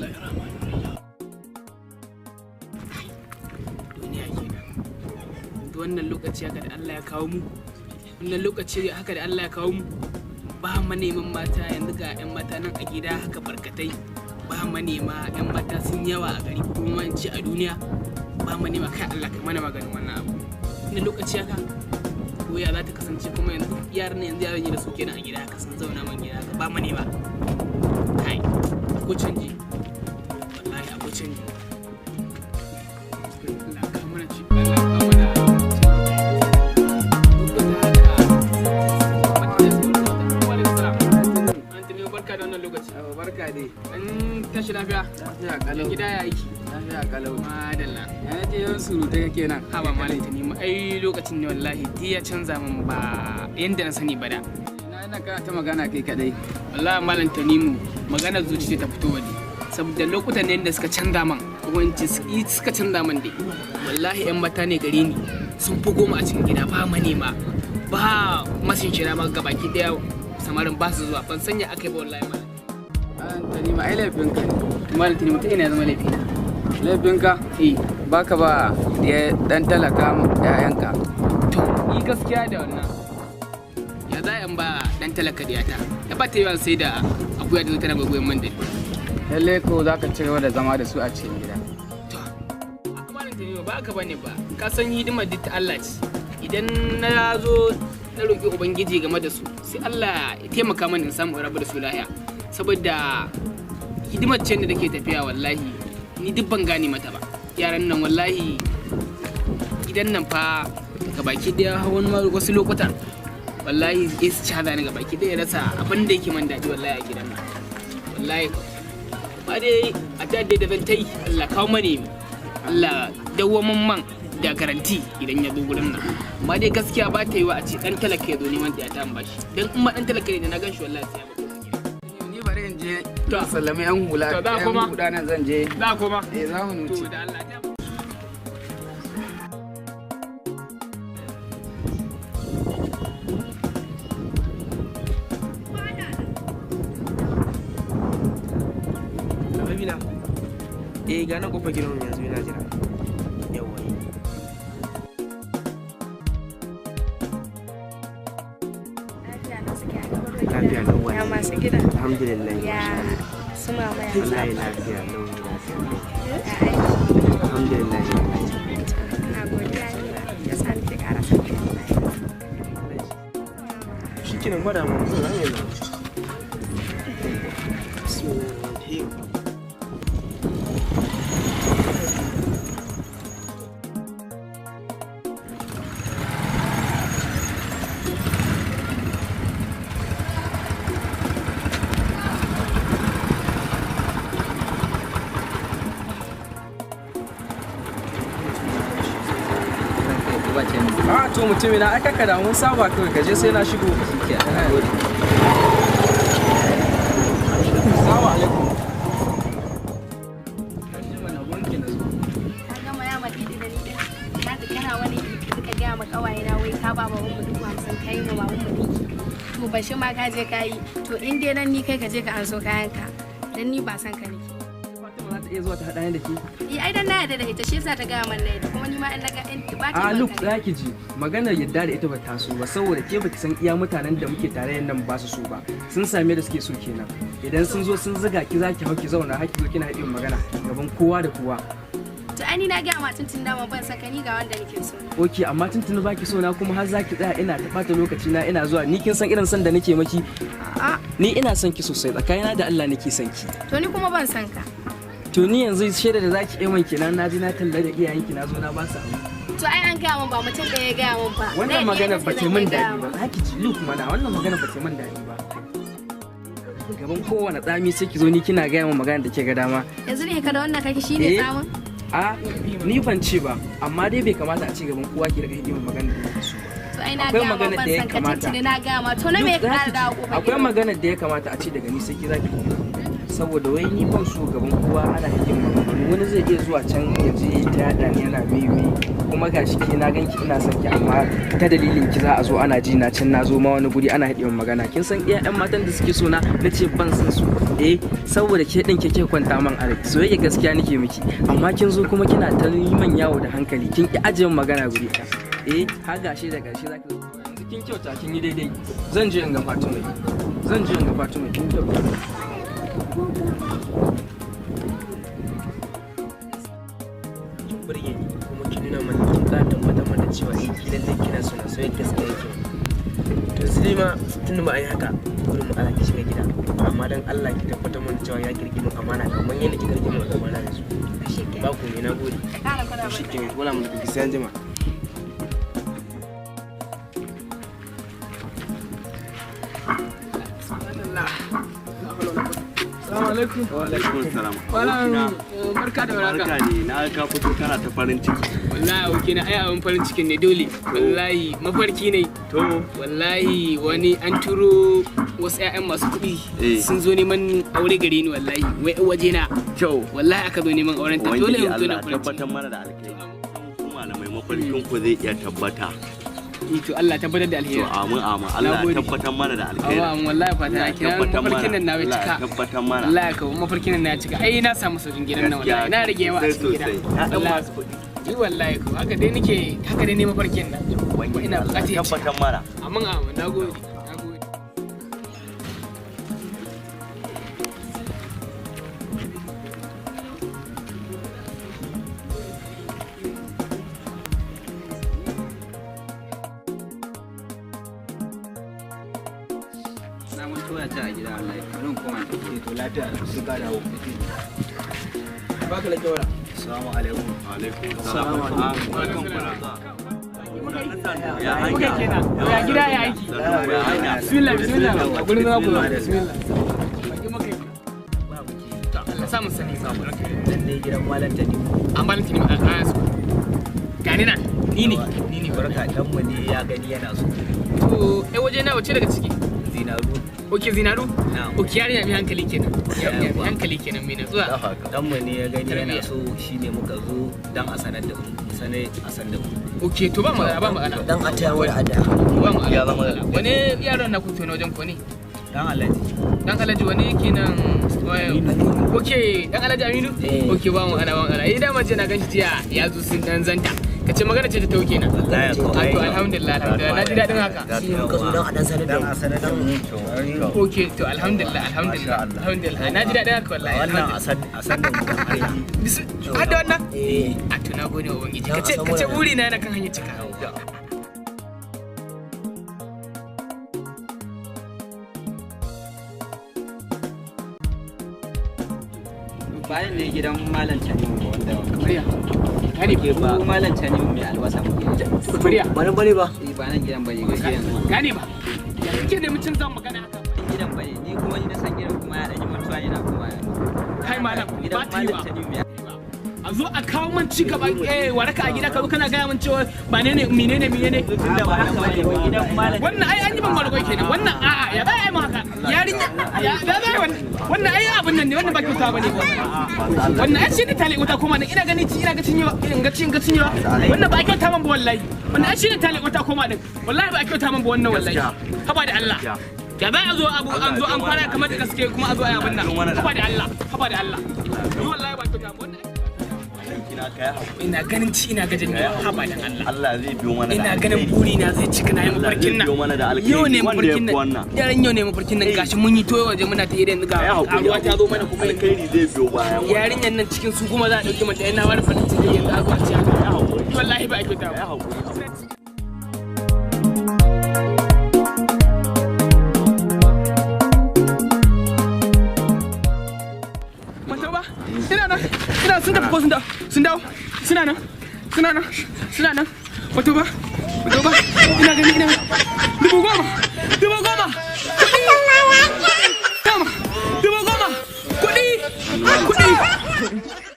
Bismillahirrahmanirrahim. Duniya kenan. Yanzu wannan lokaci haka da Allah ya kawo mu. Wannan lokaci haka da Allah ya kawo mu. Ba maneman mata, yanzu ga 'yan mata nan a gida haka barkatai. Ba manema, 'yan mata sun yawa a gari, kuma in ce a duniya. Ba manema. Kai, Allah kai mana maganin wannan abu. Wannan lokaci haka ko ya za ta kasance? Kuma yanzu yaran nan, yanzu yaran da su kenan a gida haka sun zauna man gida haka ba manema. Kai, akwai canji. Wallahi akwai canji. Allah ka mana ci, Allah ka mana duk da haka. Anthony, barka da wannan lokaci. Barka dai. An tashi lafiya? Lafiya kalau. Gida ya aiki? Lafiya kalau. Madalla. Ya nace yawan surutai kake nan? Haba malam Tanimu, ai lokacin ne wallahi duk ya canza min, ba yanda na sani ba da. Ina ina kana ta magana kai kadai. Wallahi malam Tanimu, maganar zuciya ta fito waje. Saboda lokutan ne da suka canza man, ko in ce suka canza man dai. Wallahi yan mata ne gare ni sun fi 10 a cikin gida, ba manema. Ba masin shira ma gabaki daya, samarin ba su zuwa, ban sanya akai ba wallahi malam. An Tanima, ai laifinka ne. Malam Tanimu, ta ina ya zama laifina? Laifinka? Eh. Baka ba ya dan talaka ƴaƴanka. To, ni gaskiya da wannan. Ya za in ba dan talaka diyata? Ya ba ta yawan sai da akuya da zo tana gwagwayen man da ni. Lalle ko zaka ci gaba da zama da su a cikin gida. To, malam Tanimu, ba ka bane ba. Ka san hidimar duk ta Allah ce. Idan na zo na roƙi Ubangiji game da su, sai Allah ya taimaka mani in samu in rabu da su lahiya. Saboda hidimar ce da take tafiya, wallahi ni duk ban gane mata ba. Yaran nan wallahi gidan nan fa gabaki daya wani wasu lokutan wallahi ya su caza ni gabaki daya, rasa abin da yake man daɗi wallahi a gidan nan. Wallahi ba dai a ta da zan ta yi, Allah kawo mani, Allah dawwamin man da garanti idan ya zo gurin nan. Amma dai gaskiya ba ta yi wa a ce dan talaka ya zo neman da ya ta bashi, dan in ma dan talaka ne da na gan shi wallahi sai ya bako gida. Ni bari in je To. sallami yan hula. To, za Yan koma? hula nan zan je. Za koma? Eh, za mu To nuci. da Allah ta Baby na. Eh, ga nan kofar gidan yanzu ina jira. Yawwa. Lafiya na suke a gabar. Lafiya lau wallahi. Ya masu gida. Alhamdulillah. Ya su mama, ya Wallahi su lafiya lau, lafiya lau. Ya aiki. Alhamdulillah. Ina godiya ni ma. Ya sa nake ƙara son ka wallahi. Shi kenan, gwada mu zan zan yanzu. Bismillahirrahmanirrahim. A to mutumi na, aka kada mun saba, kawai ka je sai na shigo. Assalamu alaikum. Ka gama ya madidi da ni din. Na ji kana wani ka gaya ma ƙawaye na wai ka ba baban mu 50,000 kai ma baban mu dinki. To ba shi ma ka je ka yi. To in dai nan ni kai ka je ka anso kayan ka. Dan ni ba san ka nake. Fatima za ta iya zuwa ta haɗa ni da ke. Eh, ai dan na yarda da ita shi yasa ta gaya man na yarda, kuma ni ma in na ga in ba ta A yi look, maka ne. za ki ji maganar yadda da ita ba taso ba, saboda ke baki san iya mutanen da muke tare nan ba su so ba. Sun same da suke so kenan. Idan sun zo sun zuga ki, za ki hau ki zauna har ki zo kina haɗin magana gaban kowa da kowa. To ai ni na gaya ma tuntun dama ban san ka, ni ga wanda nake so. Ok, amma tuntuni baki so na, kuma har za ki tsaya ina ta ɓata lokaci na ina zuwa. Ni kin san irin son da nake maki. A'a. Ni ina son ki sosai, tsakanina da Allah nake son ki. To ni kuma ban san ka. To ni yanzu shaida da zaki yi min kenan, na ji na talla da iyayenki, na zo na ba su abu. To ai an gaya min, ba mutum ɗaya ya gaya min ba. Wannan Ɗaya magana ce ba ta zan min iya gaya daɗi ba. ma. Zaki ji look mana, wannan magana ba ta min daɗi ba. Gaban kowane tsami sai ki zo ni kina gaya min magana da ke ga dama. Yanzu ne ka da wannan kake shine Eh? tsamin? A ni ban ce ba, amma dai bai kamata a ce gaban kowa ki riga hidimar magana da nake so ba. To ai na Akwai gaya ma maganar ban da ya san ka kamata. tuntuni na gaya ma to na me Duk ka za ƙara ki ji. dawo kofar Akwai gidan? maganar da ya kamata a ce daga ni sai ki zaki yi. Saboda wai ni ban so gaban kowa ana yin maganganu, wani zai iya zuwa can ya je ta yada ni yana me me, kuma gashi ke na ganki ina son ki, amma ta dalilin ki za a zo ana ji na can na zo ma wani guri ana haɗe min magana. Kin san iya ƴan matan da suke so na nace ban san su, eh, saboda ke din ke kwanta man a rai, soyayya gaskiya nake miki, amma kin zo kuma kina ta yi man yawo da hankali, kin ki ajiye min magana guri ɗaya, eh, har gashi da gashi zaki zo. Yanzu kin kyauta, kin yi daidai. Zan je in ga Fatima, zan je in ga Fatima. Kin kyauta. Kin burge ni kuma kin nuna mana, kin ƙara tabbatar mana cewa eh, ki lallai kina so na, soyayya gaskiya yake. To sai ma tunda ba a yi haka gurin mu ana ki shiga gida, amma dan Allah ki tabbatar mana cewa ya kirki min amana kamar yadda kika rike min amana yanzu. Ba ku ne, na gode. Ka ƙara gwada To mana. shikenan, wala mu da sai an jima. Assalamu alaikum. Wa alaikum salam. Malam, barka da warhaka. Barka ne, na ka fito kana ta farin ciki. Wallahi abokina, ai abin farin cikin ne dole. Wallahi mafarki ne. To, Wallahi wani an turo wasu 'ya'yan masu kuɗi Eh. sun zo neman aure gare ni, wallahi wai waje na. kyau. Wallahi aka zo neman auren ta, dole Ubangiji in fito na Allah farin ciki. tabbatar mana da alkhairi. Ku malamai mafarkin ku zai iya tabbata. Eh, to Allah tabbatar da To alheri. amin amin, Allah Nagode. tabbatar mana da alkhairi. Amma wallahi fata na Allah kira tabbatar mafarkin mana. nan na bai Allah cika. tabbatar mana. Wallahi ka mafarkin nan na cika. Ai na samu saukin gidan nan, wallahi. Na rage yawa a cikin gida. Sosai sosai. Ƴaƴan Wallahi. masu kuɗi. Ni wallahi ko haka dai nake, haka dai ne mafarkin nan. Kuma ina bukatar ya cika. Tabbatar mana. Amin amin, nagode. Nagode. Na mun tura ta a gida wallahi. Bari in koma in To lafiya, sai ka dawo. Baka lafiya wala. Assalamu alaikum. Alaikum salam. Barkan ku da zuwa. Ya Kuka hanya. kenan. Ya gida, ya aiki. Ya hanya. Bismillah, bismillah. A gurin za ku zo. Bismillah. Baki muka yi. To Allah sa mu sani sa mu. Nan ne gidan malam Tani? An bani tuni a a su. Gani nan. Ni ne. Ni ne. Barka, dan mu ne ya gani yana so. To, eh, waje na wace daga ciki? Zinaru. Oke, zinaru? Na'am. Oke, yarinya mai hankali kenan. Yarinya mai hankali kenan, mai natsuwa. Dan mu ne ya gani yana Tarbiyya. so, shine muka zo dan a sanar da mu, sanar a san da mu. Oke, to ba mu ba mu ala. Dan a taya mu da ada. Ba mu ala. Wani yaron na kuto na wajen ko ne? Dan Alhaji. Dan Alhaji wani kenan? Oke, dan Alhaji Aminu? Eh. Oke, ba mu ala, ba mu ala. Eh, dama ce na ganshi jiya ya zo sun dan zanta. Kace magana ce ta tauke kenan. Wallahi ko A to alhamdulillah, alhamdulillah. Na ji daɗin haka. Shine muka zo dan a dan sanar da mu. Sanar da mu. Oke, to alhamdulillah, alhamdulillah, alhamdulillah. Na ji daɗin haka wallahi. Wannan Alhamdulillah. a san da mu dan Allah. Har da wannan? Eh. A to na gode wa Ubangiji. Dan a Kace san kace wannan. buri na yana kan hanyar cika. Bayan ne gidan Malam Tanimu ba wanda Murya. Gane ke ba Malam Tanimu mai albasa muke. Murya. Ba nan bane ba. Eh, ba nan gidan bane gaskiya yanzu. Gane ba. Ya kake nemi cin zan magana haka? Gidan bane, ni kuma ni na san gidan, kuma ya dan yi mutuwa yana kuma. Kai malam, ba Gidan ta yi Malam ba. Tanimu mai A zo a kawo man ci gaba, eh, waraka a gida, ka zo kana gaya min cewa ba ne ne menene menene. Tunda ba haka bane ba gidan Malam. Wannan ai an yi ban margoi kenan. Wannan a'a, ya za a yi mu haka? Yarinya ya za a yi wannan? Wannan ai abin nan ne, wannan ba kyauta bane. Wannan ai shine tale wuta koma nan, ina gani ci, ina ga cinyewa, ina ga cin ga cinyewa. Wannan ba a kyauta man ba wallahi. Wannan ai shine tale wuta koma din. Wallahi ba a kyauta man ba wannan wallahi. Haba da Allah. Ya za a zo abu an zo an fara kamar da gaske kuma a zo a yi abin nan. Haba da Allah, haba da Allah. Ni wallahi ba kyauta ba wannan. Kina kai hakuri. Ina ganin ci, ina ga janyewa, haba da Allah. Allah zai biyo mana da Ina ganin alkhairi. buri na zai cika, na yi Allah mafarkin zai nan. biyo mana da alkhairi Yau ne wanda ya mafarkin fi nan. wannan. Daren yau ne mafarkin nan, gashi mun yi toyo waje muna ta irin ga Kai hakuri. karuwa ta zo mana kuma yanzu. Alkhairi zai biyo bayan wannan. Yarinyar nan cikin su kuma za a dauki mata yana wani farin ciki yanzu a zuwa ci haka. Wallahi ba a kyauta Kai ba. hakuri. Mata ba ina nan, ina sun tafi ko sun dawo, sun dawo, suna nan, suna nan, suna nan. Wato ba, wato ba, ina gani, ina 10,000, 10,000 kuɗi.